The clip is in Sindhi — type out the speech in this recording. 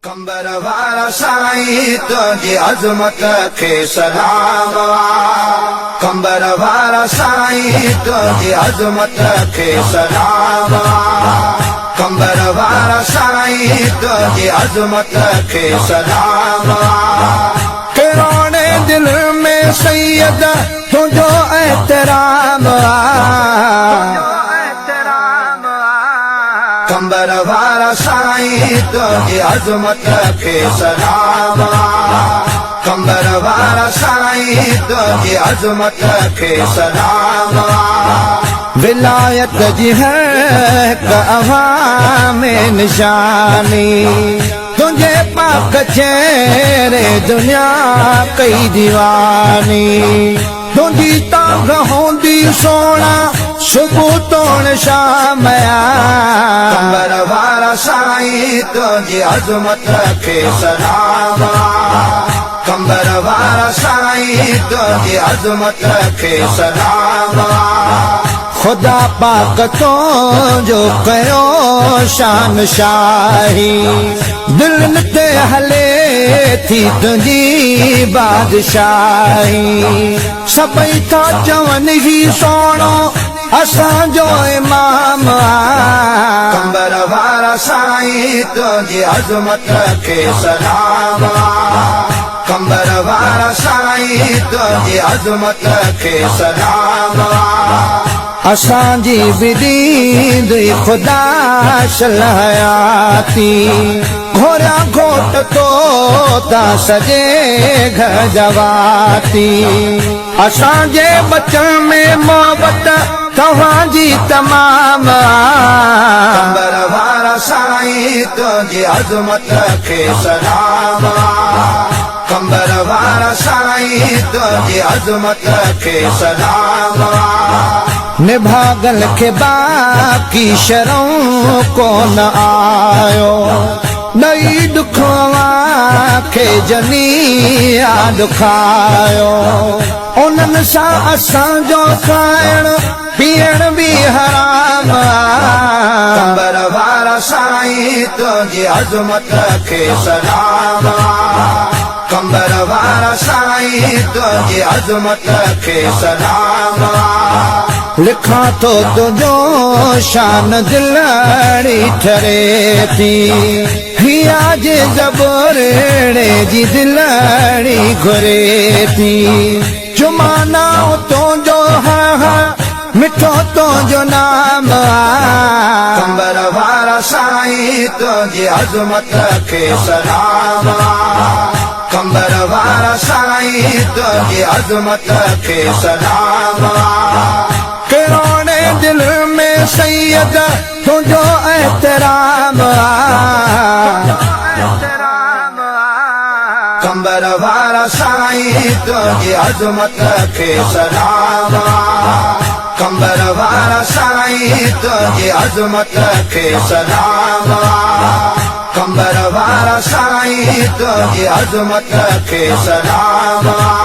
قمبر وارا سائين تنهنجي عظمت کي سلام آ. قمبر وارا سائين تنهنجي عظمت کي سلام آ. قمبر وارا سائين تنهنجي عظمت کي سلام آ. ڪروڙين دل ۾ سيد تنهنجو احترام آ. قمبر وارا سائين تنهنجي عظمت کي سلام آ. قمبر وارا سائين تنهنجي عظمت کي سلام آ. ولايت جي هر هڪ اوهان ۾ نشاني، تنهنجي پاڪ چهري دنيا ڪئي ديواني. تنهنجي تانگهه هوندي سهڻا صبح توڻ شام آ. قمبر وارا سائين تنهنجي عظمت کي سلام آ. قمبر وارا سائين تنهنجي عظمت کي سلام آ. خدا پاڪ تنهنجو ڪيو شان شاهي، دلين تي هلي ٿي تنهنجي بادشاهي. سڀئي ٿا چون هي سهڻو اسان جو امام آ. قمبر وارا سائين تنهنجي عظمت کي سلام آ. قمبر وارا سائين تنهنجي عظمت کي سلام آ. اسان جي به ڏيندي خدا شل حياتي، گهوريان گهوٽ تو تان سڄي گهر جا واتي. اسان جي ٻچن ۾ محبت توهان جي تمام آ. قمبر وارا سائين تنهنجي عظمت کي سلام آ. قمبر وارا سائين تنهنجي عظمت کي سلام آ. نڀاڳل کي باقي شرم ڪونه آيو، ڏئي ڏک اوهان کي جني آ ڏکايو. انهن سان اسان جو کائڻ پيئڻ به حرام آ. قمبر وارا سائين تنهنجي عظمت کي سلام آ. قمبر وارا سائين تنهنجي عظمت کي سلام آ. لکان ٿو تنهنجو شان دلڙي ٺري ٿي، هيا جي زبرڙي جي دلڙي گهري ٿي. چمانائون تنهنجو هر هر مٺو تنهنجو نام آ. قمبر وارا سائين تنهنجي عظمت کي سلام آ. قمبر وارا سائين تنهنجي عظمت کي سلام آ. ڪروڙين دل ۾ سيد تنهنجو احترام آ. قمبر وارا سائين تنهنجي عظمت کي سلام آ. قمبر وارا سائين تنهنجي عظمت کي سلام آ. قمبر وارا سائين تنهنجي عظمت کي سلام آ.